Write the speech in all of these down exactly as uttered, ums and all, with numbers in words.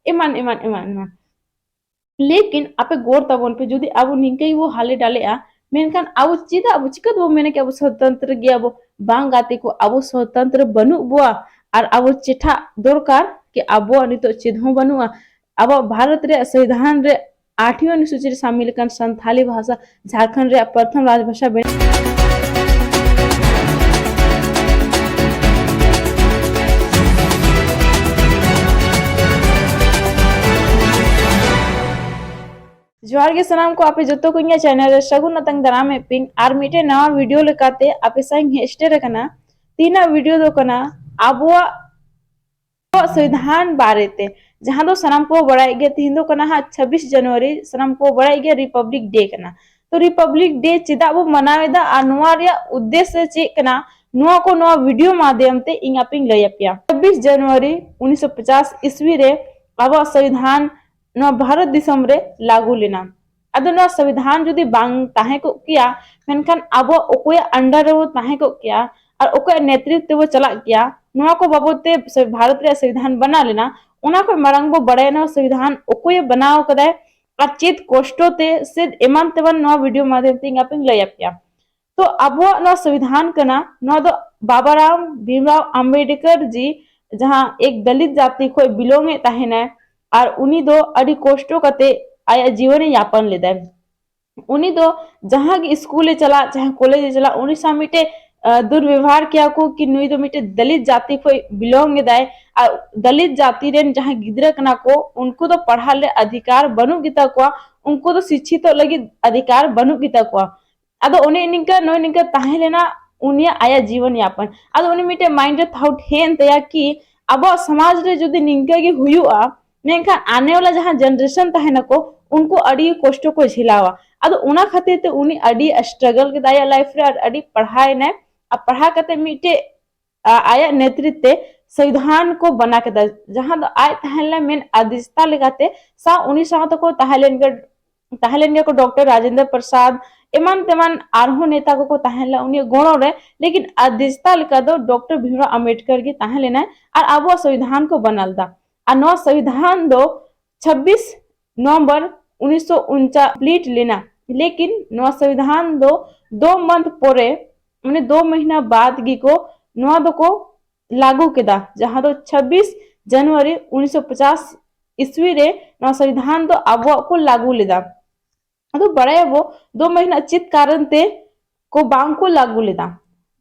ᱮᱢᱟᱱ ᱮᱢᱟᱱ ᱮᱢᱟᱱ ᱮᱢᱟᱱ᱾ ᱞᱮᱠᱤᱱ ᱟᱯᱮ ᱜᱚᱲ ᱛᱟᱵᱚᱱ ᱯᱮ, ᱡᱩᱫᱤ ᱟᱵᱚ ᱱᱤᱝᱠᱟᱹ ᱜᱮᱵᱚ ᱦᱟᱞᱮ ᱰᱟᱞᱮᱜᱼᱟ, ᱢᱮᱱᱠᱷᱟᱱ ᱟᱵᱚ ᱪᱮᱫᱟᱜ ᱟᱵᱚ ᱪᱤᱠᱟᱹ ᱛᱮᱵᱚ ᱢᱮᱱᱟ ᱠᱤ ᱟᱵᱚ ᱥᱚᱛᱚᱱᱛᱨᱚ ᱜᱮᱭᱟᱵᱚ? ᱵᱟᱝ ᱜᱟᱛᱮ ᱠᱚ, ᱟᱵᱚ ᱥᱚᱛᱚᱱᱛᱨᱚ ᱵᱟᱹᱱᱩᱜ ᱵᱚᱣᱟ ᱟᱨ ᱟᱵᱚ ᱪᱮᱴᱷᱟᱜ ᱫᱚᱨᱠᱟᱨ ᱠᱤ ᱟᱵᱚᱣᱟᱜ ᱱᱤᱛᱚᱜ ᱪᱮᱫ ᱦᱚᱸ ᱵᱟᱹᱱᱩᱜᱼᱟ᱾ ᱟᱵᱚᱣᱟᱜ ᱵᱷᱟᱨᱚᱛ ᱨᱮᱭᱟᱜ ᱥᱚᱝᱵᱤᱫᱷᱟᱱ ᱨᱮ ᱟᱴᱷᱣᱤ ᱚᱱᱩᱥᱩᱪᱤ ᱨᱮ ᱥᱟᱢᱤᱞ ᱟᱠᱟᱱ ᱥᱟᱱᱛᱷᱟᱞᱤ ᱵᱷᱟᱥᱟ ᱡᱷᱟᱲᱠᱷᱚᱸᱰ ᱨᱮᱭᱟᱜ ᱯᱨᱚᱛᱷᱚᱢ ᱨᱟᱡᱽ ᱵᱷᱟᱥᱟ ᱵᱮᱱᱟᱣ᱾ ᱡᱚᱦᱟᱨ ᱜᱮ ᱥᱟᱱᱟᱢ ᱠᱚ, ᱟᱯᱮ ᱡᱚᱛᱚ ᱠᱚ ᱤᱧᱟᱹᱜ ᱪᱮᱱᱮᱞ ᱨᱮ ᱥᱟᱹᱜᱩᱱ ᱟᱛᱟᱝ ᱫᱟᱨᱟᱢᱮᱫ ᱯᱮᱭᱟᱹᱧ ᱟᱨ ᱢᱤᱫᱴᱮᱱ ᱱᱟᱣᱟ ᱵᱷᱤᱰᱤᱭᱳ ᱞᱮᱠᱟᱛᱮ ᱟᱯᱮ ᱥᱟᱶ ᱤᱧ ᱦᱮᱡ ᱥᱮᱴᱮᱨ ᱟᱠᱟᱱᱟ᱾ ᱛᱮᱦᱮᱧᱟᱜ ᱵᱷᱤᱰᱤᱭᱳ ᱫᱚ ᱠᱟᱱᱟ ᱟᱵᱚᱣᱟᱜ ᱟᱵᱚᱣᱟᱜ ᱥᱚᱝᱵᱤᱫᱷᱟᱱ ᱵᱟᱨᱮᱛᱮ, ᱡᱟᱦᱟᱸ ᱫᱚ ᱥᱟᱱᱟᱢ ᱠᱚ ᱵᱟᱲᱟᱭ ᱜᱮᱭᱟ, ᱛᱤᱦᱤᱧ ᱫᱚ ᱠᱟᱱᱟ ᱦᱟᱸᱜ ᱪᱷᱟᱵᱵᱤᱥ ᱡᱟᱱᱩᱣᱟᱨᱤ, ᱥᱟᱱᱟᱢ ᱠᱚ ᱵᱟᱲᱟᱭ ᱜᱮᱭᱟ ᱨᱤᱯᱟᱵᱽᱞᱤᱠ ᱰᱮ ᱠᱟᱱᱟ᱾ ᱛᱚ ᱨᱤᱯᱟᱵᱽᱞᱤᱠ ᱰᱮ ᱪᱮᱫᱟᱜ ᱵᱚ ᱢᱟᱱᱟᱣ ᱮᱫᱟ ᱟᱨ ᱱᱚᱣᱟ ᱨᱮᱭᱟᱜ ᱩᱫᱽᱫᱮᱥᱥᱚ ᱪᱮᱫ ᱠᱟᱱᱟ, ᱱᱚᱣᱟ ᱠᱚ ᱱᱚᱣᱟ ᱵᱷᱤᱰᱤᱭᱳ ᱢᱟᱫᱷᱭᱚᱢ ᱛᱮ ᱤᱧ ᱟᱯᱮᱧ ᱞᱟᱹᱭ ᱟᱯᱮᱭᱟ᱾ ᱪᱷᱟᱵᱵᱤᱥ ᱡᱟᱱᱩᱣᱟᱨᱤ ᱩᱱᱤᱥᱥᱚ ᱯᱚᱪᱟᱥ ᱤᱥᱣᱤ ᱨᱮ ᱟᱵᱚᱣᱟᱜ ᱥᱚᱝᱵᱤᱫᱷᱟᱱ ᱱᱚᱣᱟ ᱵᱷᱟᱨᱚᱛ ᱫᱤᱥᱚᱢ ᱨᱮ ᱞᱟᱹᱜᱩ ᱞᱮᱱᱟ᱾ ᱟᱫᱚ ᱱᱚᱣᱟ ᱥᱚᱝᱵᱤᱫᱷᱟᱱ ᱡᱩᱫᱤ ᱵᱟᱝ ᱛᱟᱦᱮᱸ ᱠᱚᱜ ᱠᱮᱭᱟ, ᱢᱮᱱᱠᱷᱟᱱ ᱟᱵᱚ ᱚᱠᱚᱭᱟᱜ under ᱨᱮᱵᱚ ᱛᱟᱦᱮᱸ ᱠᱚᱜ ᱠᱮᱭᱟ ᱟᱨ ᱚᱠᱚᱭᱟᱜ ᱱᱮᱛᱨᱤᱛᱵ ᱛᱮᱵᱚ ᱪᱟᱞᱟᱜ ᱠᱮᱭᱟ, ᱱᱚᱣᱟ ᱠᱚ ᱵᱟᱵᱚᱫ ᱛᱮ ᱥᱮ ᱵᱷᱟᱨᱚᱛ ᱨᱮᱭᱟᱜ ᱥᱚᱝᱵᱤᱫᱷᱟᱱ ᱵᱮᱱᱟᱣ ᱞᱮᱱᱟ, ᱚᱱᱟ ᱠᱷᱚᱱ ᱢᱟᱲᱟᱝ ᱵᱚ ᱵᱟᱲᱟᱭᱟ ᱱᱚᱣᱟ ᱥᱚᱝᱵᱤᱫᱷᱟᱱ ᱚᱠᱚᱭᱮ ᱵᱮᱱᱟᱣ ᱠᱟᱫᱟᱭ ᱟᱨ ᱪᱮᱫ ᱠᱚᱥᱴᱚ ᱛᱮ ᱥᱮ ᱮᱢᱟᱱ ᱛᱮᱢᱟᱱ ᱱᱚᱣᱟ ᱵᱷᱤᱰᱤᱭᱳ ᱢᱟᱫᱷᱭᱚᱢ ᱛᱮ ᱤᱧ ᱟᱯᱮᱧ ᱞᱟᱹᱭ ᱟᱯᱮᱭᱟ᱾ ᱛᱚ ᱟᱵᱚᱣᱟᱜ ᱱᱚᱣᱟ ᱥᱚᱝᱵᱤᱫᱷᱟᱱ ᱠᱟᱱᱟ, ᱱᱚᱣᱟ ᱫᱚ ᱵᱟᱵᱟᱨᱟᱢ ᱵᱷᱤᱢᱨᱟᱣ ᱟᱢᱵᱮᱰᱠᱚᱨ ᱡᱤ, ᱡᱟᱦᱟᱸ ᱮᱠ ᱫᱟᱞᱤᱛ ᱡᱟᱛᱤ ᱠᱷᱚᱱ ᱵᱤᱞᱚᱝ ᱮᱫ ᱛᱟᱦᱮᱱᱟᱭ, ᱟᱨ ᱩᱱᱤ ᱫᱚ ᱟᱹᱰᱤ ᱠᱚᱥᱴᱚ ᱠᱟᱛᱮ ᱟᱭᱟᱜ ᱡᱤᱭᱚᱱᱮ ᱭᱟᱯᱚᱱ ᱞᱮᱫᱟᱭ᱾ ᱩᱱᱤ ᱫᱚ ᱡᱟᱦᱟᱸ ᱜᱮ ᱥᱠᱩᱞᱮ ᱪᱟᱞᱟᱜ, ᱪᱟᱦᱮ ᱠᱚᱞᱮᱡᱮ ᱪᱟᱞᱟᱜ, ᱩᱱᱤ ᱥᱟᱶ ᱢᱤᱫᱴᱮᱡ, ᱟᱸ, ᱫᱩᱨᱵᱮᱵᱚᱦᱟᱨ ᱠᱮᱭᱟ ᱠᱚ ᱠᱤ ᱱᱩᱭ ᱫᱚ ᱢᱤᱫᱴᱮᱡ ᱫᱟᱞᱤᱛ ᱡᱟᱹᱛᱤ ᱠᱷᱚᱱ ᱵᱤᱞᱚᱝ ᱮᱫᱟᱭ, ᱟᱨ ᱫᱟᱞᱤᱛ ᱡᱟᱹᱛᱤ ᱨᱮᱱ ᱡᱟᱦᱟᱸᱭ ᱜᱤᱫᱽᱨᱟᱹ ᱠᱟᱱᱟ ᱠᱚ, ᱩᱱᱠᱩ ᱫᱚ ᱯᱟᱲᱦᱟᱜ ᱞᱟᱹᱜᱤᱫ ᱚᱫᱷᱤᱠᱟᱨ ᱵᱟᱹᱱᱩᱜ ᱜᱮᱛᱟ ᱠᱚᱣᱟ, ᱩᱱᱠᱩ ᱫᱚ ᱥᱤᱪᱪᱷᱤᱛᱚᱜ ᱞᱟᱹᱜᱤᱫ ᱚᱫᱷᱤᱠᱟᱨ ᱵᱟᱹᱱᱩᱜ ᱜᱮᱛᱟ ᱠᱚᱣᱟ᱾ ᱟᱫᱚ ᱚᱱᱮ ᱱᱤᱝᱠᱟᱹ ᱱᱚᱜᱼᱚᱭ ᱱᱤᱝᱠᱟᱹ ᱛᱟᱦᱮᱸ ᱞᱮᱱᱟ ᱩᱱᱤᱭᱟᱜ ᱟᱭᱟᱜ ᱡᱤᱵᱚᱱ ᱭᱟᱯᱚᱱ᱾ ᱟᱫᱚ ᱩᱱᱤ ᱢᱤᱫᱴᱮᱡ mind ᱨᱮ thought ᱦᱮᱡ ᱮᱱ ᱛᱟᱭᱟ ᱠᱤ ᱟᱵᱚᱣᱟᱜ ᱥᱚᱢᱟᱡᱽ ᱨᱮ ᱡᱩᱫᱤ ᱱᱤᱝᱠᱟᱹ ᱜᱮ ᱦᱩᱭᱩᱜᱼᱟ, ᱢᱮᱱᱠᱷᱟᱱ ᱟᱱᱮ ᱣᱟᱞᱟ ᱡᱟᱦᱟᱸ generation ᱛᱟᱦᱮᱱᱟᱠᱚ, ᱩᱱᱠᱩ ᱟᱹᱰᱤ ᱠᱚᱥᱴᱚ ᱠᱚ ᱡᱷᱮᱞᱟᱣᱟ᱾ ᱟᱫᱚ ᱚᱱᱟ ᱠᱷᱟᱹᱛᱤᱨ ᱛᱮ ᱩᱱᱤ ᱟᱹᱰᱤ struggle ᱠᱮᱫᱟ ᱟᱭᱟᱜ life ᱨᱮ ᱟᱨ ᱟᱹᱰᱤ ᱯᱟᱲᱦᱟᱣ ᱮᱱᱟᱭ᱾ ᱟᱨ ᱯᱟᱲᱦᱟᱣ ᱠᱟᱛᱮ ᱢᱤᱫᱴᱮᱡ, ᱟ, ᱟᱭᱟᱜ ᱱᱮᱛᱨᱤᱛ ᱛᱮ ᱥᱚᱝᱵᱤᱫᱷᱟᱱ ᱠᱚ ᱵᱮᱱᱟᱣ ᱠᱮᱫᱟ, ᱡᱟᱦᱟᱸ ᱫᱚ ᱟᱡ ᱛᱟᱦᱮᱸ ᱞᱮᱱᱟ main ᱟᱫᱤᱥᱛᱟ ᱞᱮᱠᱟᱛᱮ᱾ ᱥᱟᱶ ᱩᱱᱤ ᱥᱟᱶ ᱛᱮᱠᱚ ᱛᱟᱦᱮᱸ ᱞᱮᱱ ᱜᱮ, ᱛᱟᱦᱮᱸ ᱞᱮᱱ ᱜᱮᱭᱟ ᱠᱚ ᱰᱚᱠᱴᱚᱨ ᱨᱟᱡᱮᱱᱫᱨᱚ ᱯᱨᱚᱥᱟᱫᱽ, ᱮᱢᱟᱱ ᱛᱮᱢᱟᱱ ᱟᱨᱦᱚᱸ ᱱᱮᱛᱟ ᱠᱚᱠᱚ ᱛᱟᱦᱮᱸ ᱞᱮᱱᱟ ᱩᱱᱤᱭᱟᱜ ᱜᱚᱲᱚ ᱨᱮ, ᱞᱮᱠᱤᱱ ᱟᱫᱤᱥᱛᱟ ᱞᱮᱠᱟ ᱫᱚ ᱰᱚᱠᱴᱚᱨ ᱵᱷᱤᱢᱨᱟᱣ ᱟᱢᱵᱮᱰᱠᱚᱨ ᱜᱮ ᱛᱟᱦᱮᱸ ᱞᱮᱱᱟᱭ ᱟᱨ ᱟᱵᱚᱣᱟᱜ ᱥᱚᱝᱵᱤᱫᱷᱟᱱ ᱠᱚ ᱵᱮᱱᱟᱣ ᱞᱮᱫᱟ᱾ ᱟᱨ ᱱᱚᱣᱟ ᱥᱚᱝᱵᱤᱫᱷᱟᱱ ᱫᱚ ᱪᱷᱟᱵᱵᱤᱥ ᱱᱚᱵᱷᱮᱢᱵᱚᱨ ᱩᱱᱤᱥᱥᱚ ᱩᱱᱪᱟᱥ ᱠᱚᱢᱯᱞᱤᱴ ᱞᱮᱱᱟ, ᱞᱮᱠᱤᱱ ᱱᱚᱣᱟ ᱥᱚᱝᱵᱤᱫᱷᱟᱱ ᱫᱚ ᱫᱳ ᱢᱟᱱᱛᱷ ᱯᱚᱨᱮ, ᱢᱟᱱᱮ ᱫᱳ ᱢᱟᱹᱦᱱᱟᱹ ᱵᱟᱫ ᱜᱮᱠᱚ ᱱᱚᱣᱟ ᱫᱚᱠᱚ ᱞᱟᱹᱜᱩ ᱠᱮᱫᱟ, ᱡᱟᱦᱟᱸ ᱫᱚ ᱪᱷᱟᱵᱵᱤᱥ ᱡᱟᱱᱩᱣᱟᱨᱤ ᱩᱱᱤᱥᱥᱚ ᱯᱚᱪᱟᱥ ᱤᱥᱣᱤ ᱨᱮ ᱱᱚᱣᱟ ᱥᱚᱝᱵᱤᱫᱷᱟᱱ ᱫᱚ ᱟᱵᱚᱣᱟᱜ ᱠᱚ ᱞᱟᱹᱜᱩ ᱞᱮᱫᱟ᱾ ᱟᱫᱚ ᱵᱟᱲᱟᱭᱟᱵᱚ ᱫᱳ ᱢᱟᱹᱦᱱᱟᱹ ᱪᱮᱫ ᱠᱟᱨᱚᱱ ᱛᱮ ᱠᱚ ᱵᱟᱝ ᱠᱚ ᱞᱟᱹᱜᱩ ᱞᱮᱫᱟ᱾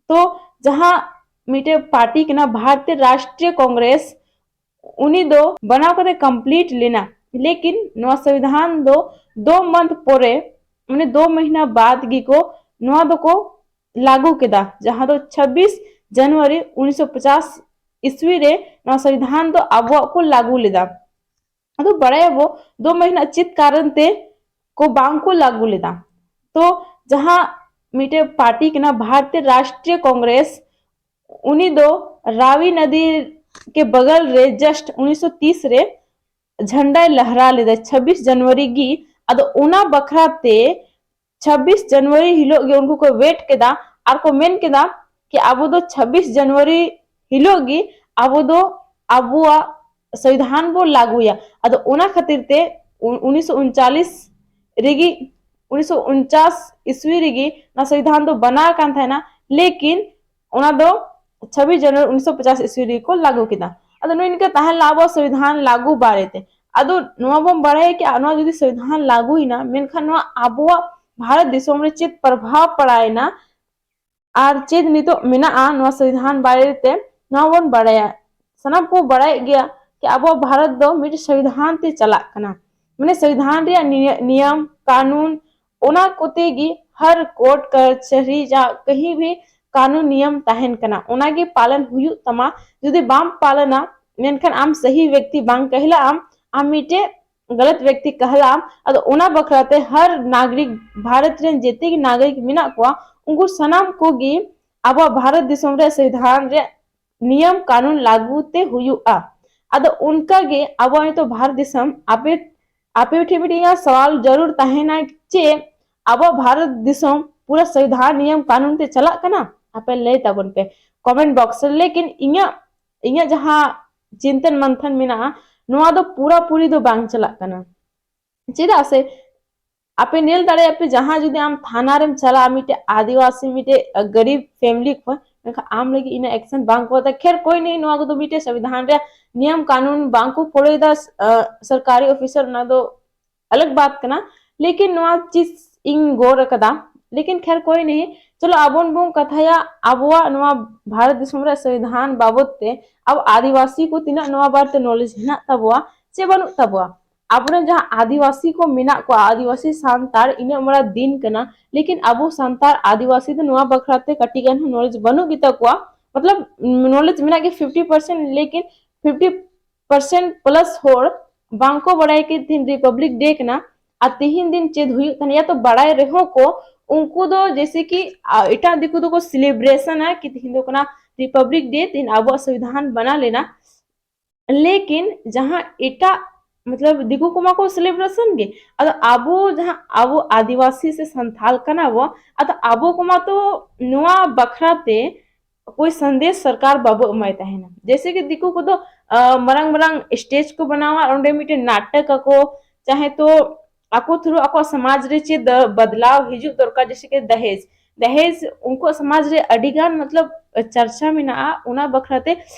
ᱛᱚ ᱡᱟᱦᱟᱸ ᱢᱤᱫᱴᱮᱡ ᱯᱟᱨᱴᱤ ᱠᱟᱱᱟ ᱵᱷᱟᱨᱚᱛᱤᱭᱚ ᱨᱟᱥᱴᱨᱤᱭᱚ ᱠᱚᱝᱜᱨᱮᱥ, ᱩᱱᱤ ᱫᱚ ᱵᱮᱱᱟᱣ ᱠᱟᱛᱮ ᱠᱚᱢᱯᱞᱤᱴ ᱞᱮᱱᱟ, ᱞᱮᱠᱤᱱ ᱱᱚᱣᱟ ᱥᱚᱝᱵᱤᱫᱷᱟᱱ ᱫᱚ ᱫᱳ ᱢᱟᱱᱛᱷ ᱯᱚᱨᱮ, ᱢᱟᱱᱮ ᱫᱳ ᱢᱟᱹᱦᱱᱟᱹ ᱵᱟᱫ ᱜᱮᱠᱚ ᱱᱚᱣᱟ ᱫᱚᱠᱚ ᱞᱟᱹᱜᱩ ᱠᱮᱫᱟ, ᱡᱟᱦᱟᱸ ᱫᱚ ᱪᱷᱟᱵᱵᱤᱥ ᱡᱟᱱᱩᱣᱟᱨᱤ ᱩᱱᱤᱥᱥᱚ ᱯᱚᱪᱟᱥ ᱤᱥᱣᱤ ᱨᱮ ᱱᱚᱣᱟ ᱥᱚᱝᱵᱤᱫᱷᱟᱱ ᱫᱚ ᱟᱵᱚᱣᱟᱜ ᱠᱚ ᱞᱟᱹᱜᱩ ᱞᱮᱫᱟ᱾ ᱟᱫᱚ ᱵᱟᱲᱟᱭᱟᱵᱚ ᱫᱳ ᱢᱟᱹᱦᱱᱟᱹ ᱪᱮᱫ ᱠᱟᱨᱚᱱ ᱛᱮ ᱠᱚ ᱵᱟᱝ ᱠᱚ ᱞᱟᱹᱜᱩ ᱞᱮᱫᱟ᱾ ᱛᱚ ᱡᱟᱦᱟᱸ ᱢᱤᱫᱴᱮᱡ ᱯᱟᱨᱴᱤ ᱠᱟᱱᱟ ᱵᱷᱟᱨᱚᱛᱤᱭᱚ ᱨᱟᱥᱴᱨᱤᱭᱚ ᱠᱚᱝᱜᱨᱮᱥ, ᱩᱱᱤ ᱫᱚ ᱨᱟᱣᱤ ᱱᱚᱫᱤ ᱠᱮ ᱵᱚᱜᱚᱞ ᱨᱮ ᱡᱟᱥᱴ ᱩᱱᱤᱥᱥᱚ ᱛᱤᱥ ᱨᱮ ᱡᱷᱟᱱᱰᱟᱭ ᱞᱟᱦᱨᱟ ᱞᱮᱫᱟ, ᱪᱷᱟᱵᱵᱤᱥ ᱡᱟᱱᱩᱣᱟᱨᱤ ᱜᱮ᱾ ᱟᱫᱚ ᱚᱱᱟ ᱵᱟᱠᱷᱨᱟ ᱛᱮ ᱪᱷᱟᱵᱵᱤᱥ ᱡᱟᱱᱩᱣᱟᱨᱤ ᱦᱤᱞᱳᱜ ᱜᱮ ᱩᱱᱠᱩ ᱠᱚ ᱣᱮᱴ ᱠᱮᱫᱟ ᱟᱨ ᱠᱚ ᱢᱮᱱ ᱠᱮᱫᱟ ᱠᱤ ᱟᱵᱚ ᱫᱚ ᱪᱷᱟᱵᱵᱤᱥ ᱡᱟᱱᱩᱣᱟᱨᱤ ᱦᱤᱞᱳᱜ ᱜᱮ ᱟᱵᱚ ᱫᱚ ᱟᱵᱚᱣᱟᱜ ᱥᱚᱝᱵᱤᱫᱷᱟᱱ ᱵᱚ ᱞᱟᱹᱜᱩᱭᱟ᱾ ᱟᱫᱚ ᱚᱱᱟ ᱠᱷᱟᱹᱛᱤᱨ ᱛᱮ ᱩᱱᱤᱥᱥᱚ ᱩᱱᱪᱟᱞᱤᱥ ᱨᱮᱜᱮ, ᱩᱱᱤᱥᱥᱚ ᱩᱱᱪᱟᱥ ᱤᱥᱣᱤ ᱨᱮᱜᱮ ᱚᱱᱟ ᱥᱚᱝᱵᱤᱫᱷᱟᱱ ᱫᱚ ᱵᱮᱱᱟᱣ ᱠᱟᱱ ᱛᱟᱦᱮᱱᱟ, ᱞᱮᱠᱤᱱ ᱚᱱᱟ ᱫᱚ ᱪᱷᱟᱵᱵᱤᱥ ᱡᱟᱱᱩᱣᱟᱨᱤ ᱩᱱᱤᱥᱥᱚ ᱯᱚᱪᱟᱥ ᱤᱥᱣᱤ ᱨᱮᱜᱮ ᱠᱚ ᱞᱟᱹᱜᱩ ᱠᱮᱫᱟ᱾ ᱟᱫᱚ ᱱᱚᱜᱼᱚᱭ ᱱᱤᱝᱠᱟ ᱛᱟᱦᱮᱸ ᱞᱮᱱᱟ ᱟᱵᱚᱣᱟᱜ ᱥᱚᱝᱵᱤᱫᱷᱟᱱ ᱞᱟᱹᱜᱩ ᱵᱟᱨᱮᱛᱮ᱾ ᱟᱫᱚ ᱱᱚᱣᱟ ᱵᱚᱱ ᱵᱟᱲᱟᱭᱟ ᱠᱤ ᱱᱚᱣᱟ ᱡᱩᱫᱤ ᱥᱚᱝᱵᱤᱫᱷᱟᱱ ᱞᱟᱹᱜᱩᱭᱮᱱᱟ, ᱢᱮᱱᱠᱷᱟᱱ ᱱᱚᱣᱟ ᱟᱵᱚᱣᱟᱜ ᱵᱷᱟᱨᱚᱛ ᱫᱤᱥᱚᱢ ᱨᱮ ᱪᱮᱫ ᱯᱨᱚᱵᱷᱟᱵᱽ ᱯᱟᱲᱟᱣᱮᱱᱟ ᱟᱨ ᱪᱮᱫ ᱱᱤᱛᱚᱜ ᱢᱮᱱᱟᱜᱼᱟ ᱱᱚᱣᱟ ᱥᱚᱝᱵᱤᱫᱷᱟᱱ ᱵᱟᱨᱮᱛᱮ, ᱱᱚᱣᱟ ᱵᱚᱱ ᱵᱟᱲᱟᱭᱟ᱾ ᱥᱟᱱᱟᱢ ᱠᱚ ᱵᱟᱲᱟᱭᱮᱫ ᱜᱮᱭᱟ ᱠᱤ ᱟᱵᱚᱣᱟᱜ ᱵᱷᱟᱨᱚᱛ ᱫᱚ ᱢᱤᱫ ᱥᱚᱝᱵᱤᱫᱷᱟᱱ ᱛᱮ ᱪᱟᱞᱟᱜ ᱠᱟᱱᱟ, ᱢᱟᱱᱮ ᱥᱚᱝᱵᱤᱫᱷᱟᱱ ᱨᱮᱭᱟᱜ ᱱᱤᱭᱚ-, ᱱᱤᱭᱚᱢ ᱠᱟᱹᱱᱩᱱ ᱚᱱᱟ ᱠᱚᱛᱮ ᱜᱮ ᱦᱟᱨ ᱠᱳᱨᱴ ᱠᱟᱪᱷᱟᱹᱨᱤ ᱡᱟ ᱠᱟᱹᱦᱤ ᱵᱷᱤ ᱠᱟᱹᱱᱩᱱ ᱱᱤᱭᱚᱢ ᱛᱟᱦᱮᱱ ᱠᱟᱱᱟ, ᱚᱱᱟ ᱜᱮ ᱯᱟᱞᱚᱱ ᱦᱩᱭᱩᱜ ᱛᱟᱢᱟ᱾ ᱡᱩᱫᱤ ᱵᱟᱢ ᱯᱟᱞᱚᱱᱟ, ᱢᱮᱱᱠᱷᱟᱱ ᱟᱢ ᱥᱟᱹᱦᱤ ᱵᱮᱠᱛᱤ ᱵᱟᱝ ᱠᱟᱹᱦᱞᱟᱜ ᱟᱢ, ᱟᱢ ᱢᱤᱫᱴᱮᱡ ᱜᱟᱞᱟᱛ ᱵᱮᱠᱛᱤ ᱠᱟᱹᱦᱞᱟᱜ ᱟᱢ᱾ ᱟᱫᱚ ᱚᱱᱟ ᱵᱟᱠᱷᱨᱟ ᱛᱮ ᱦᱟᱨ ᱱᱟᱜᱚᱨᱤᱠ, ᱵᱷᱟᱨᱚᱛ ᱨᱮᱱ ᱡᱮᱛᱮ ᱜᱮ ᱱᱟᱜᱚᱨᱤᱠ ᱢᱮᱱᱟᱜ ᱠᱚᱣᱟ, ᱩᱱᱠᱩ ᱥᱟᱱᱟᱢ ᱠᱚᱜᱮ ᱟᱵᱚᱣᱟᱜ ᱵᱷᱟᱨᱚᱛ ᱫᱤᱥᱚᱢ ᱨᱮ ᱥᱚᱝᱵᱤᱫᱷᱟᱱ ᱨᱮ ᱱᱤᱭᱚᱢ ᱠᱟᱹᱱᱩᱱ ᱞᱟᱹᱜᱩ ᱛᱮ ᱦᱩᱭᱩᱜᱼᱟ᱾ ᱟᱫᱚ ᱚᱱᱠᱟ ᱜᱮ ᱟᱵᱚᱣᱟᱜ ᱱᱤᱛᱚᱜ ᱵᱷᱟᱨᱚᱛ ᱫᱤᱥᱚᱢ ᱟᱯᱮ, ᱟᱯᱮ ᱴᱷᱮᱱ ᱢᱤᱫᱴᱮᱱ ᱥᱟᱣᱟᱞ ᱡᱟᱹᱨᱩᱲ ᱛᱟᱦᱮᱱᱟ ᱪᱮ ᱟᱵᱚᱣᱟᱜ ᱵᱷᱟᱨᱚᱛ ᱫᱤᱥᱚᱢ ᱯᱩᱨᱟᱹ ᱥᱚᱝᱵᱤᱫᱷᱟᱱ ᱱᱤᱭᱚᱢ ᱠᱟᱹᱱᱩᱱ ᱛᱮ ᱪᱟᱞᱟᱜ ᱠᱟᱱᱟ? ᱟᱯᱮ ᱞᱟᱹᱭ ᱛᱟᱵᱚᱱ ᱯᱮ ᱠᱚᱢᱮᱱᱴ ᱵᱚᱠᱥ ᱨᱮ᱾ ᱞᱮᱠᱤᱱ ᱤᱧᱟᱹᱜ, ᱤᱧᱟᱹᱜ ᱡᱟᱦᱟᱸ ᱪᱤᱱᱛᱟᱹᱱ ᱢᱟᱱᱛᱷᱟᱱ ᱢᱮᱱᱟᱜᱼᱟ, ᱱᱚᱣᱟ ᱫᱚ ᱯᱩᱨᱟᱹᱯᱩᱨᱤ ᱫᱚ ᱵᱟᱝ ᱪᱟᱞᱟᱜ ᱠᱟᱱᱟ᱾ ᱪᱮᱫᱟᱜ ᱥᱮ ᱟᱯᱮ ᱧᱮᱞ ᱫᱟᱲᱮᱭᱟᱜᱼᱟ ᱯᱮ, ᱡᱟᱦᱟᱸ ᱡᱩᱫᱤ ᱟᱢ ᱛᱷᱟᱱᱟ ᱨᱮᱢ ᱪᱟᱞᱟᱜᱼᱟ, ᱢᱤᱫᱴᱮᱡ ᱟᱹᱫᱤᱵᱟᱹᱥᱤ ᱢᱤᱫᱴᱮᱡ ᱜᱟᱹᱨᱤᱵ ᱯᱷᱮᱢᱤᱞᱤ ᱠᱷᱚᱱ, ᱢᱮᱱᱠᱷᱟᱱ ᱟᱢ ᱞᱟᱹᱜᱤᱫ ᱤᱱᱟᱹ ᱮᱠᱥᱮᱱ ᱵᱟᱝ ᱠᱚ ᱦᱟᱛᱟᱣᱟ᱾ ᱠᱷᱮᱨ ᱠᱳᱭ ᱱᱮᱦᱤ, ᱱᱚᱣᱟ ᱠᱚᱫᱚ ᱢᱤᱫᱴᱮᱡ ᱥᱚᱝᱵᱤᱫᱷᱟᱱ ᱨᱮᱭᱟᱜ ᱱᱤᱭᱚᱢ ᱠᱟᱹᱱᱩᱱ ᱵᱟᱝ ᱠᱚ ᱯᱷᱳᱞᱳᱭᱮᱫᱟ ᱥᱚᱨᱠᱟᱨᱤ ᱚᱯᱷᱤᱥᱟᱨ, ᱚᱱᱟ ᱫᱚ ᱟᱞᱟᱜᱽ ᱵᱟᱛ ᱠᱟᱱᱟ᱾ ᱞᱮᱠᱤᱱ ᱱᱚᱣᱟ ᱪᱤᱡᱽ ᱤᱧ ᱜᱚᱨ ᱟᱠᱟᱫᱟ᱾ ᱞᱮᱠᱤᱱ ᱠᱷᱮᱨ ᱠᱳᱭ ᱱᱮᱦᱤ, ᱪᱚᱞᱚ ᱟᱵᱚᱱ ᱵᱚᱱ ᱠᱟᱛᱷᱟᱭᱟ ᱟᱵᱚᱣᱟᱜ ᱱᱚᱣᱟ ᱵᱷᱟᱨᱚᱛ ᱫᱤᱥᱚᱢ ᱨᱮᱭᱟᱜ ᱥᱚᱝᱵᱤᱫᱷᱟᱱ ᱵᱟᱵᱚᱛ ᱛᱮ, ᱟᱵᱚ ᱟᱹᱫᱤᱵᱟᱹᱥᱤ ᱠᱚ ᱛᱤᱱᱟᱹᱜ ᱱᱚᱣᱟ ᱵᱟᱨᱮᱛᱮ ᱱᱚᱞᱮᱡᱽ ᱦᱮᱱᱟᱜ ᱛᱟᱵᱚᱣᱟ ᱥᱮ ᱵᱟᱹᱱᱩᱜ ᱛᱟᱵᱚᱣᱟ᱾ ᱟᱵᱚᱨᱮᱱ ᱡᱟᱦᱟᱸ ᱟᱹᱫᱤᱵᱟᱹᱥᱤ ᱠᱚ ᱢᱮᱱᱟᱜ ᱠᱚᱣᱟ, ᱟᱹᱫᱤᱵᱟᱹᱥᱤ ᱥᱟᱱᱛᱟᱲ, ᱤᱱᱟᱹᱜ ᱢᱟᱨᱟᱝ ᱫᱤᱱ ᱠᱟᱱᱟ, ᱞᱮᱠᱤᱱ ᱟᱵᱚ ᱥᱟᱱᱛᱟᱲ ᱟᱹᱫᱤᱵᱟᱹᱥᱤ ᱫᱚ ᱱᱚᱣᱟ ᱵᱟᱠᱷᱨᱟ ᱛᱮ ᱠᱟᱹᱴᱤᱡ ᱜᱟᱱ ᱦᱚᱸ ᱱᱚᱞᱮᱡᱽ ᱵᱟᱹᱱᱩᱜ ᱜᱮᱛᱟ ᱠᱚᱣᱟ᱾ ᱢᱚᱛᱞᱚᱵ ᱱᱚᱞᱮᱡᱽ ᱢᱮᱱᱟᱜ ᱜᱮ ᱯᱷᱤᱯᱴᱤ ᱯᱟᱨᱥᱮᱱᱴ, ᱞᱮᱠᱤᱱ ᱯᱷᱤᱯᱴᱤ ᱯᱟᱨᱥᱮᱱᱴ ᱯᱞᱟᱥ ᱦᱚᱲ ᱵᱟᱝᱠᱚ ᱵᱟᱲᱟᱭᱟ ᱠᱤ ᱛᱤᱦᱤᱧ ᱨᱤᱯᱟᱵᱽᱞᱤᱠ ᱰᱮ ᱠᱟᱱᱟ᱾ ᱟᱨ ᱛᱤᱦᱤᱧ ᱫᱤᱱ ᱪᱮᱫ ᱦᱩᱭᱩᱜ ᱠᱟᱱᱟ, ᱭᱟ ᱛᱚ ᱵᱟᱲᱟᱭ ᱨᱮᱦᱚᱸ ᱠᱚ, ᱩᱱᱠᱩ ᱫᱚ ᱡᱮᱭᱥᱮ ᱠᱤ, ᱟ, ᱮᱴᱟᱜ ᱫᱤᱠᱩ ᱫᱚᱠᱚ ᱥᱮᱞᱤᱵᱨᱮᱥᱚᱱᱟ ᱠᱤ ᱛᱤᱦᱤᱧ ᱫᱚ ᱠᱟᱱᱟ ᱨᱤᱯᱟᱵᱽᱞᱤᱠ ᱰᱮ, ᱛᱤᱦᱤᱧ ᱟᱵᱚᱣᱟᱜ ᱥᱚᱝᱵᱤᱫᱷᱟᱱ ᱵᱮᱱᱟᱣ ᱞᱮᱱᱟ᱾ ᱞᱮᱠᱤᱱ ᱡᱟᱦᱟᱸ ᱮᱴᱟᱜ, ᱢᱚᱛᱞᱚᱵ ᱫᱤᱠᱩ ᱠᱚᱢᱟ ᱠᱚ ᱥᱮᱞᱤᱵᱨᱮᱥᱚᱱ ᱜᱮ, ᱟᱫᱚ ᱟᱵᱚ ᱡᱟᱦᱟᱸ ᱟᱵᱚ ᱟᱹᱫᱤᱵᱟᱹᱥᱤ ᱥᱮ ᱥᱟᱱᱛᱟᱞ ᱠᱟᱱᱟ ᱵᱚ, ᱟᱫᱚ ᱟᱵᱚ ᱠᱚᱢᱟ ᱛᱚ ᱱᱚᱣᱟ ᱵᱟᱠᱷᱨᱟ ᱛᱮ ᱠᱳᱭ ᱥᱟᱸᱫᱮᱥ ᱥᱚᱨᱠᱟᱨ ᱵᱟᱵᱚ ᱮᱢᱟᱭ ᱛᱟᱦᱮᱱᱟ᱾ ᱡᱮᱭᱥᱮ ᱠᱤ ᱫᱤᱠᱩ ᱠᱚᱫᱚ, ᱟ, ᱢᱟᱨᱟᱝ ᱢᱟᱨᱟᱝ ᱥᱴᱮᱡᱽ ᱠᱚ ᱵᱮᱱᱟᱣᱟ, ᱚᱸᱰᱮ ᱢᱤᱫᱴᱮᱱ ᱱᱟᱴᱚᱠ ᱟᱠᱚ, ᱪᱟᱦᱮ ᱛᱚ ᱟᱠᱚ ᱛᱷᱨᱩ ᱟᱠᱚᱣᱟᱜ ᱥᱚᱢᱟᱡᱽ ᱨᱮ ᱪᱮᱫ ᱵᱚᱫᱞᱟᱣ ᱦᱤᱡᱩᱜ ᱫᱚᱨᱠᱟᱨ, ᱡᱮᱭᱥᱮ ᱠᱤ ᱫᱟᱦᱮᱡᱽ, ᱫᱟᱦᱮᱡᱽ ᱩᱱᱠᱩᱣᱟᱜ ᱥᱚᱢᱟᱡᱽ ᱨᱮ ᱟᱹᱰᱤ ᱜᱟᱱ ᱢᱚᱛᱞᱚᱵ ᱪᱟᱨᱪᱟ ᱢᱮᱱᱟᱜᱼᱟ, ᱚᱱᱟ ᱵᱟᱠᱷᱨᱟ ᱛᱮ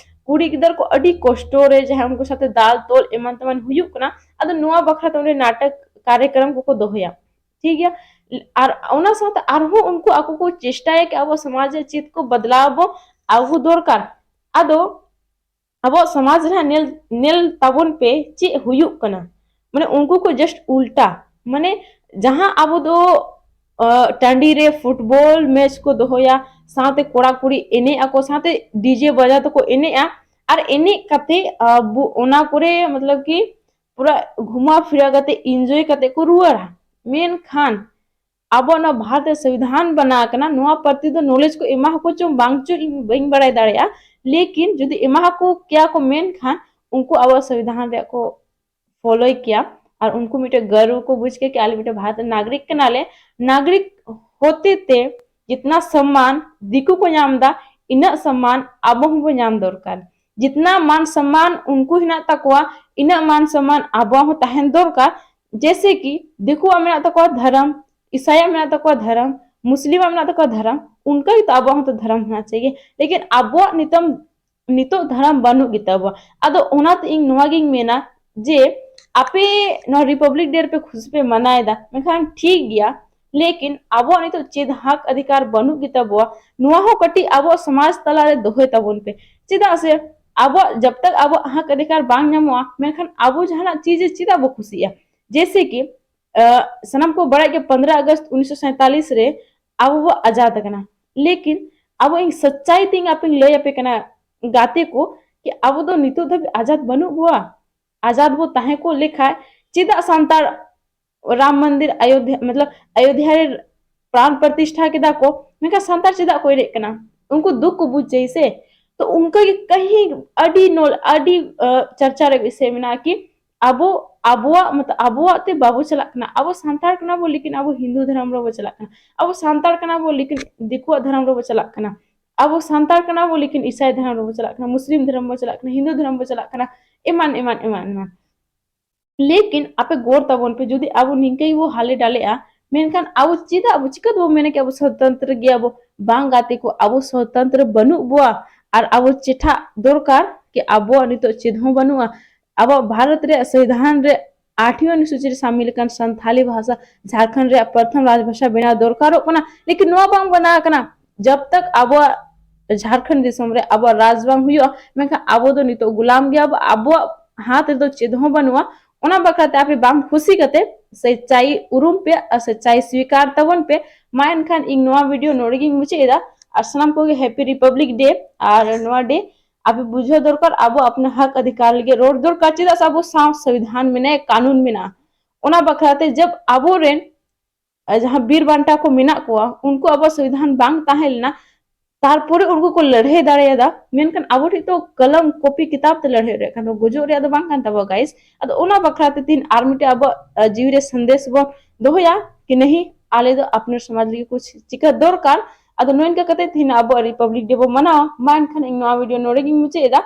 ᱠᱩᱲᱤ ᱜᱤᱫᱟᱹᱨ ᱠᱚ ᱟᱹᱰᱤ ᱠᱚᱥᱴᱚ ᱨᱮ ᱡᱟᱦᱟᱸ ᱩᱱᱠᱩ ᱥᱟᱛᱮ ᱫᱟᱞ ᱛᱚᱞ ᱮᱢᱟᱱ ᱛᱮᱢᱟᱱ ᱦᱩᱭᱩᱜ ᱠᱟᱱᱟ, ᱟᱫᱚ ᱱᱚᱣᱟ ᱵᱟᱠᱷᱨᱟ ᱛᱮ ᱚᱸᱰᱮ ᱱᱟᱴᱚᱠ ᱠᱟᱨᱭᱚᱠᱨᱚᱢ ᱠᱚᱠᱚ ᱫᱚᱦᱚᱭᱟ, ᱴᱷᱤᱠ ᱜᱮᱭᱟ᱾ ᱟᱨ ᱚᱱᱟ ᱥᱟᱶᱛᱮ ᱟᱨᱦᱚᱸ ᱩᱱᱠᱩ ᱟᱠᱚ ᱠᱚ ᱪᱮᱥᱴᱟᱭᱟ ᱠᱤ ᱟᱵᱚ ᱥᱚᱢᱟᱡᱽ ᱨᱮ ᱪᱮᱫ ᱠᱚ ᱵᱚᱫᱞᱟᱣ ᱵᱚ ᱟᱹᱜᱩ ᱫᱚᱨᱠᱟᱨ᱾ ᱟᱫᱚ ᱟᱵᱚᱣᱟᱜ ᱥᱚᱢᱟᱡᱽ ᱨᱮ ᱦᱟᱸᱜ ᱧᱮᱞ, ᱧᱮᱞ ᱛᱟᱵᱚᱱ ᱯᱮ ᱪᱮᱫ ᱦᱩᱭᱩᱜ ᱠᱟᱱᱟ᱾ ᱢᱟᱱᱮ ᱩᱱᱠᱩ ᱠᱚ just ᱩᱞᱴᱟ, ᱢᱟᱱᱮ ᱡᱟᱦᱟᱸ ᱟᱵᱚ ᱫᱚ, ᱟ, ᱴᱟᱺᱰᱤ ᱨᱮ ᱯᱷᱩᱴᱵᱚᱞ ᱢᱮᱪ ᱠᱚ ᱫᱚᱦᱚᱭᱟ, ᱥᱟᱶᱛᱮ ᱠᱚᱲᱟ ᱠᱩᱲᱤ ᱮᱱᱮᱡ ᱟᱠᱚ, ᱥᱟᱶᱛᱮ ᱰᱤᱡᱮ ᱵᱟᱡᱟ ᱛᱮᱠᱚ ᱮᱱᱮᱡᱼᱟ, ᱟᱨ ᱮᱱᱮᱡ ᱠᱟᱛᱮ ᱟᱵᱚ ᱚᱱᱟ ᱠᱚᱨᱮ ᱢᱚᱛᱞᱚᱵ ᱠᱤ ᱯᱩᱨᱟᱹ ᱜᱷᱩᱢᱟ ᱯᱷᱤᱨᱟ ᱠᱟᱛᱮ ᱤᱱᱡᱚᱭ ᱠᱟᱛᱮ ᱠᱚ ᱨᱩᱣᱟᱹᱲᱟ᱾ ᱢᱮᱱᱠᱷᱟᱱ ᱟᱵᱚᱣᱟᱜ ᱱᱚᱣᱟ ᱵᱷᱟᱨᱚᱛ ᱨᱮ ᱥᱚᱝᱵᱤᱫᱷᱟᱱ ᱵᱮᱱᱟᱣ ᱟᱠᱟᱱᱟ, ᱱᱚᱣᱟ ᱯᱨᱚᱛᱤ ᱫᱚ ᱱᱚᱞᱮᱡᱽ ᱠᱚ ᱮᱢᱟ ᱟᱠᱚ ᱪᱚᱝ ᱵᱟᱝ ᱪᱚ ᱤᱧ ᱵᱟᱹᱧ ᱵᱟᱲᱟᱭ ᱫᱟᱲᱮᱭᱟᱜᱼᱟ, ᱞᱮᱠᱤᱱ ᱡᱩᱫᱤ ᱮᱢᱟ ᱟᱠᱚ ᱠᱮᱭᱟ ᱠᱚ ᱢᱮᱱᱠᱷᱟᱱ ᱩᱱᱠᱩ ᱟᱵᱚᱣᱟᱜ ᱥᱚᱝᱵᱤᱫᱷᱟᱱ ᱨᱮᱭᱟᱜ ᱠᱚ ᱯᱷᱚᱞᱳᱭ ᱠᱮᱭᱟ ᱟᱨ ᱩᱱᱠᱩ ᱢᱤᱫᱴᱮᱱ ᱜᱚᱨᱵ ᱠᱚ ᱵᱩᱡᱽ ᱠᱮᱭᱟ ᱠᱤ ᱟᱞᱮ ᱢᱤᱫᱴᱮᱱ ᱵᱷᱟᱨᱚᱛ ᱨᱮᱱ ᱱᱟᱜᱚᱨᱤᱠ ᱠᱟᱱᱟᱞᱮ, ᱱᱟᱜᱚᱨᱤᱠ ᱦᱚᱛᱮ ᱛᱮ ᱡᱤᱛᱱᱟ ᱥᱚᱢᱢᱟᱱ ᱫᱤᱠᱩ ᱠᱚ ᱧᱟᱢ ᱮᱫᱟ, ᱤᱱᱟᱹᱜ ᱥᱚᱢᱢᱟᱱ ᱟᱵᱚ ᱦᱚᱸᱵᱚ ᱧᱟᱢ ᱫᱚᱨᱠᱟᱨ᱾ ᱡᱤᱛᱱᱟ ᱢᱟᱱ ᱥᱚᱢᱢᱟᱱ ᱩᱱᱠᱩ ᱦᱮᱱᱟᱜ ᱛᱟᱠᱚᱣᱟ, ᱤᱱᱟᱹᱜ ᱢᱟᱱ ᱥᱚᱢᱢᱟᱱ ᱟᱵᱚᱣᱟᱜ ᱦᱚᱸ ᱛᱟᱦᱮᱱ ᱫᱚᱨᱠᱟᱨ᱾ ᱡᱮᱭᱥᱮ ᱠᱤ ᱫᱤᱠᱩᱣᱟᱜ ᱢᱮᱱᱟᱜ ᱛᱟᱠᱚᱣᱟ ᱫᱷᱚᱨᱚᱢ, ᱤᱥᱟᱭᱟᱜ ᱢᱮᱱᱟᱜ ᱛᱟᱠᱚᱣᱟ ᱫᱷᱚᱨᱚᱢ, ᱢᱩᱥᱞᱤᱢᱟᱜ ᱢᱮᱱᱟᱜ ᱛᱟᱠᱚᱣᱟ ᱫᱷᱚᱨᱚᱢ, ᱚᱱᱠᱟ ᱜᱮᱛᱚ ᱟᱵᱚᱣᱟᱜ ᱦᱚᱸᱛᱚ ᱫᱷᱚᱨᱚᱢ ᱦᱮᱱᱟᱜ ᱪᱟᱦᱤᱭᱮ᱾ ᱞᱮᱠᱤᱱ ᱟᱵᱚᱣᱟᱜ ᱱᱤᱛᱚᱝ, ᱱᱤᱛᱚᱜ ᱫᱷᱚᱨᱚᱢ ᱵᱟᱹᱱᱩᱜ ᱜᱮᱛᱟ ᱵᱚᱣᱟ᱾ ᱟᱫᱚ ᱚᱱᱟᱛᱮ ᱤᱧ ᱱᱚᱣᱟ ᱜᱤᱧ ᱢᱮᱱᱟ ᱡᱮ ᱟᱯᱮ ᱱᱚᱣᱟ ᱨᱤᱯᱟᱵᱽᱞᱤᱠ ᱰᱮ ᱨᱮᱯᱮ ᱠᱷᱩᱥᱤ ᱯᱮ ᱢᱟᱱᱟᱣᱮᱫᱟ, ᱢᱮᱱᱠᱷᱟᱱ ᱴᱷᱤᱠ ᱜᱮᱭᱟ, ᱞᱮᱠᱤᱱ ᱟᱵᱚᱣᱟᱜ ᱱᱤᱛᱚᱜ ᱪᱮᱫ ᱦᱟᱠ ᱚᱫᱷᱤᱠᱟᱨ ᱵᱟᱹᱱᱩᱜ ᱜᱮᱛᱟ ᱵᱚᱣᱟ, ᱱᱚᱣᱟ ᱦᱚᱸ ᱠᱟᱹᱴᱤᱡ ᱟᱵᱚᱣᱟᱜ ᱥᱚᱢᱟᱡᱽ ᱛᱟᱞᱟᱨᱮ ᱫᱚᱦᱚᱭ ᱛᱟᱵᱚᱱ ᱯᱮ᱾ ᱪᱮᱫᱟᱜ ᱥᱮ ᱟᱵᱚᱣᱟᱜ, ᱡᱟᱵ ᱛᱟᱠ ᱟᱵᱚᱣᱟᱜ ᱦᱟᱠ ᱚᱫᱷᱤᱠᱟᱨ ᱵᱟᱝ ᱧᱟᱢᱚᱜᱼᱟ, ᱢᱮᱱᱠᱷᱟᱱ ᱟᱵᱚ ᱡᱟᱦᱟᱱᱟᱜ ᱪᱤᱡᱽ ᱨᱮ ᱪᱮᱫᱟᱜ ᱵᱚ ᱠᱷᱩᱥᱤᱜᱼᱟ? ᱡᱮᱭᱥᱮ ᱠᱤ, ᱟᱸ, ᱥᱟᱱᱟᱢ ᱠᱚ ᱵᱟᱲᱟᱭ ᱜᱮᱭᱟ, ᱯᱚᱱᱫᱽᱨᱚ ᱟᱜᱚᱥᱴ ᱩᱱᱤᱥᱥᱚ ᱥᱟᱸᱭᱛᱟᱞᱤᱥ ᱨᱮ ᱟᱵᱚ ᱵᱚ ᱟᱡᱟᱫ ᱟᱠᱟᱱᱟ᱾ ᱞᱮᱠᱤᱱ ᱟᱵᱚ, ᱤᱧ ᱥᱟᱪᱟᱭ ᱛᱮ ᱤᱧ ᱟᱯᱮᱧ ᱞᱟᱹᱭ ᱟᱯᱮ ᱠᱟᱱᱟ ᱜᱟᱛᱮ ᱠᱚ, ᱠᱤ ᱟᱵᱚ ᱫᱚ ᱱᱤᱛᱚᱜ ᱫᱷᱟᱹᱵᱤᱡ ᱟᱡᱟᱫ ᱵᱟᱹᱱᱩᱜ ᱵᱚᱣᱟ᱾ ᱟᱡᱟᱫ ᱵᱚ ᱛᱟᱦᱮᱸ ᱠᱚᱜ ᱞᱮᱠᱷᱟᱡ ᱪᱮᱫᱟᱜ ᱥᱟᱱᱛᱟᱲ ᱨᱟᱢ ᱢᱚᱱᱫᱤᱨ ᱟᱭᱳᱫᱷᱭᱟ, ᱢᱚᱛᱞᱚᱵ ᱟᱭᱳᱫᱷᱭᱟ ᱨᱮ ᱯᱨᱟᱱ ᱯᱨᱚᱛᱤᱥᱴᱷᱟ ᱠᱮᱫᱟ ᱠᱚ, ᱢᱮᱱᱠᱷᱟᱱ ᱥᱟᱱᱛᱟᱲ ᱪᱮᱫᱟᱜ ᱠᱚ ᱮᱲᱮᱜ ᱠᱟᱱᱟ? ᱩᱱᱠᱩ ᱫᱩᱠ ᱠᱚ ᱵᱩᱡ ᱪᱟᱹᱭ ᱥᱮ᱾ ᱛᱚ ᱚᱱᱠᱟ ᱜᱮ ᱠᱟᱹᱦᱤ ᱟᱹᱰᱤ ᱱᱚ-, ᱟᱹᱰᱤ, ᱟᱸ, ᱪᱟᱨᱪᱟ ᱨᱮ ᱵᱤᱥᱚᱭ ᱢᱮᱱᱟᱜᱼᱟ ᱠᱤ ᱟᱵᱚ ᱟᱵᱚᱣᱟᱜ, ᱢᱚᱛᱞᱚᱵ ᱟᱵᱚᱣᱟᱜ ᱛᱮ ᱵᱟᱵᱚ ᱪᱟᱞᱟᱜ ᱠᱟᱱᱟ᱾ ᱟᱵᱚ ᱥᱟᱱᱛᱟᱲ ᱠᱟᱱᱟ ᱵᱚ, ᱞᱮᱠᱤᱱ ᱟᱵᱚ ᱦᱤᱱᱫᱩ ᱫᱷᱚᱨᱚᱢ ᱨᱮᱵᱚ ᱪᱟᱞᱟᱜ ᱠᱟᱱᱟ᱾ ᱟᱵᱚ ᱥᱟᱱᱛᱟᱲ ᱠᱟᱱᱟ ᱵᱚ, ᱞᱮᱠᱤᱱ ᱫᱤᱠᱩᱣᱟᱜ ᱫᱷᱚᱨᱚᱢ ᱨᱮᱵᱚ ᱪᱟᱞᱟᱜ ᱠᱟᱱᱟ᱾ ᱟᱵᱚ ᱥᱟᱱᱛᱟᱲ ᱠᱟᱱᱟ ᱵᱚ, ᱞᱮᱠᱤᱱ ᱤᱥᱟᱭ ᱫᱷᱚᱨᱚᱢ ᱨᱮᱵᱚ ᱪᱟᱞᱟᱜ ᱠᱟᱱᱟ, ᱢᱩᱥᱞᱤᱢ ᱫᱷᱚᱨᱚᱢ ᱵᱚ ᱪᱟᱞᱟᱜ ᱠᱟᱱᱟ, ᱦᱤᱱᱫᱩ ᱫᱷᱚᱨᱚᱢ ᱵᱚ ᱪᱟᱞᱟᱜ ᱠᱟᱱᱟ, ᱮᱢᱟᱱ ᱮᱢᱟᱱ ᱮᱢᱟᱱ ᱮᱢᱟᱱ᱾ ᱞᱮᱠᱤᱱ ᱟᱯᱮ ᱜᱚᱨ ᱛᱟᱵᱚᱱ ᱯᱮ, ᱡᱩᱫᱤ ᱟᱵᱚ ᱱᱤᱝᱠᱟᱹ ᱜᱮᱵᱚ ᱦᱟᱞᱮ ᱰᱟᱞᱮᱜᱼᱟ, ᱢᱮᱱᱠᱷᱟᱱ ᱟᱵᱚ ᱪᱮᱫᱟᱜ ᱵᱚ, ᱪᱤᱠᱟᱹ ᱛᱮᱵᱚ ᱢᱮᱱᱟ ᱠᱤ ᱟᱵᱚ ᱥᱚᱛᱚᱱᱛᱨᱚ ᱜᱮᱭᱟᱵᱚ? ᱵᱟᱝ ᱜᱟᱛᱮ ᱠᱚ, ᱟᱵᱚ ᱥᱚᱛᱚᱱᱛᱨᱚ ᱵᱟᱹᱱᱩᱜ ᱵᱚᱣᱟ᱾ ᱟᱨ ᱟᱵᱚ ᱪᱮᱴᱷᱟᱜ ᱫᱚᱨᱠᱟᱨ ᱠᱤ ᱟᱵᱚᱣᱟᱜ ᱱᱤᱛᱚᱜ ᱪᱮᱫ ᱦᱚᱸ ᱵᱟᱹᱱᱩᱜᱼᱟ᱾ ᱟᱵᱚᱣᱟᱜ ᱵᱷᱟᱨᱚᱛ ᱨᱮᱭᱟᱜ ᱥᱚᱝᱵᱤᱫᱷᱟᱱ ᱨᱮ ᱟᱴᱷᱣᱤ ᱚᱱᱩᱥᱩᱪᱤ ᱨᱮ ᱥᱟᱢᱤᱞ ᱟᱠᱟᱱ ᱥᱟᱱᱛᱷᱟᱞᱤ ᱵᱷᱟᱥᱟ ᱡᱷᱟᱲᱠᱷᱚᱸᱰ ᱨᱮᱭᱟᱜ ᱯᱨᱚᱛᱷᱚᱢ ᱨᱟᱡᱽ ᱵᱷᱟᱥᱟ ᱵᱮᱱᱟᱣ ᱫᱚᱨᱠᱟᱨᱚᱜ ᱠᱟᱱᱟ, ᱞᱮᱠᱤᱱ ᱱᱚᱣᱟ ᱵᱟᱝ ᱵᱮᱱᱟᱣ ᱟᱠᱟᱱᱟ᱾ ᱡᱟᱵ ᱛᱟᱠ ᱟᱵᱚᱣᱟᱜ ᱡᱷᱟᱲᱠᱷᱚᱸᱰ ᱫᱤᱥᱚᱢ ᱨᱮ ᱟᱵᱚᱣᱟᱜ ᱨᱟᱡᱽ ᱵᱟᱝ ᱦᱩᱭᱩᱜᱼᱟ, ᱢᱮᱱᱠᱷᱟᱱ ᱟᱵᱚ ᱫᱚ ᱱᱤᱛᱚᱜ ᱜᱩᱞᱟᱢ ᱜᱮᱭᱟ ᱵᱚ, ᱟᱵᱚᱣᱟᱜ ᱦᱟᱛ ᱨᱮᱫᱚ ᱪᱮᱫ ᱦᱚᱸ ᱵᱟᱹᱱᱩᱜᱼᱟ᱾ ᱚᱱᱟ ᱵᱟᱠᱷᱨᱟ ᱛᱮ ᱟᱯᱮ ᱵᱟᱝ ᱠᱷᱩᱥᱤ ᱠᱟᱛᱮ ᱥᱟᱪᱟᱭ ᱩᱨᱩᱢ ᱯᱮ ᱟᱨ ᱥᱟᱪᱟᱭ ᱥᱣᱤᱠᱟᱨ ᱛᱟᱵᱚᱱ ᱯᱮ᱾ ᱢᱟ ᱮᱱᱠᱷᱟᱱ ᱤᱧ ᱱᱚᱣᱟ ᱵᱷᱤᱰᱤᱭᱳ ᱱᱚᱰᱮ ᱜᱤᱧ ᱢᱩᱪᱟᱹᱫ ᱮᱫᱟ᱾ ᱟᱨ ᱥᱟᱱᱟᱢ ᱠᱚᱜᱮ ᱦᱮᱯᱤ ᱨᱤᱯᱟᱵᱽᱞᱤᱠ ᱰᱮ᱾ ᱟᱨ ᱱᱚᱣᱟ ᱰᱮ ᱟᱯᱮ ᱵᱩᱡᱷᱟᱹᱣ ᱫᱚᱨᱠᱟᱨ, ᱟᱵᱚ ᱟᱯᱱᱟ ᱦᱟᱠ ᱚᱫᱷᱤᱠᱟᱨ ᱞᱟᱹᱜᱤᱫ ᱨᱚᱲ ᱫᱚᱨᱠᱟᱨ᱾ ᱪᱮᱫᱟᱜ ᱥᱮ ᱟᱵᱚ ᱥᱟᱶ ᱥᱚᱝᱵᱤᱫᱷᱟᱱ ᱢᱮᱱᱟᱭᱟ, ᱠᱟᱹᱱᱩᱱ ᱢᱮᱱᱟᱜᱼᱟ᱾ ᱚᱱᱟ ᱵᱟᱠᱷᱨᱟ ᱛᱮ ᱡᱟᱵ ᱟᱵᱚᱨᱮᱱ ᱟᱨ ᱡᱟᱦᱟᱸ ᱵᱤᱨ ᱵᱟᱱᱴᱟ ᱠᱚ ᱢᱮᱱᱟᱜ ᱠᱚᱣᱟ, ᱩᱱᱠᱩ ᱟᱵᱚᱣᱟᱜ ᱥᱚᱝᱵᱤᱫᱷᱟᱱ ᱵᱟᱝ ᱛᱟᱦᱮᱸ ᱞᱮᱱᱟ, ᱛᱟᱨᱯᱚᱨᱮ ᱩᱱᱠᱩ ᱠᱚ ᱞᱟᱹᱲᱦᱟᱹᱭ ᱫᱟᱲᱮᱭᱟᱫᱟ᱾ ᱢᱮᱱᱠᱷᱟᱱ ᱟᱵᱚ ᱴᱷᱮᱱ ᱫᱚ ᱠᱚᱞᱚᱢ, ᱠᱚᱯᱤ, ᱠᱤᱛᱟᱵ ᱛᱮ ᱞᱟᱹᱲᱦᱟᱹᱭ ᱨᱮᱭᱟᱜ ᱠᱟᱱ ᱫᱚ, ᱜᱚᱡᱚᱜ ᱨᱮᱭᱟᱜ ᱫᱚ ᱵᱟᱝ ᱠᱟᱱ ᱛᱟᱵᱚᱣᱟ, ᱜᱟᱭᱤᱥ᱾ ᱟᱫᱚ ᱚᱱᱟ ᱵᱟᱠᱷᱨᱟ ᱛᱮ ᱛᱤᱦᱤᱧ ᱟᱨ ᱢᱤᱫᱴᱮᱡ ᱟᱵᱚᱣᱟᱜ, ᱟ, ᱡᱤᱣᱤ ᱨᱮ ᱥᱟᱸᱫᱮᱥ ᱵᱚᱱ ᱫᱚᱦᱚᱭᱟ ᱠᱤ ᱱᱟᱦᱤ, ᱟᱞᱮ ᱫᱚ ᱟᱯᱱᱟᱨ ᱥᱚᱢᱟᱡᱽ ᱞᱟᱹᱜᱤᱫ ᱠᱩᱪ ᱪᱤᱠᱟᱹ ᱫᱚᱨᱠᱟᱨ᱾ ᱟᱫᱚ ᱱᱚᱜᱼᱚᱭ ᱱᱚᱝᱠᱟ ᱠᱟᱛᱮ ᱛᱤᱦᱤᱧ ᱟᱵᱚᱣᱟᱜ ᱨᱤᱯᱟᱵᱽᱞᱤᱠ ᱰᱮ ᱵᱚ ᱢᱟᱱᱟᱣᱟ᱾ ᱢᱟ ᱮᱱᱠᱷᱟᱱ ᱤᱧ ᱱᱚᱣᱟ ᱵᱷᱤᱰᱤᱭᱳ ᱱᱚᱰᱮ ᱜᱤᱧ ᱢᱩᱪᱟᱹᱫ ᱮᱫᱟ᱾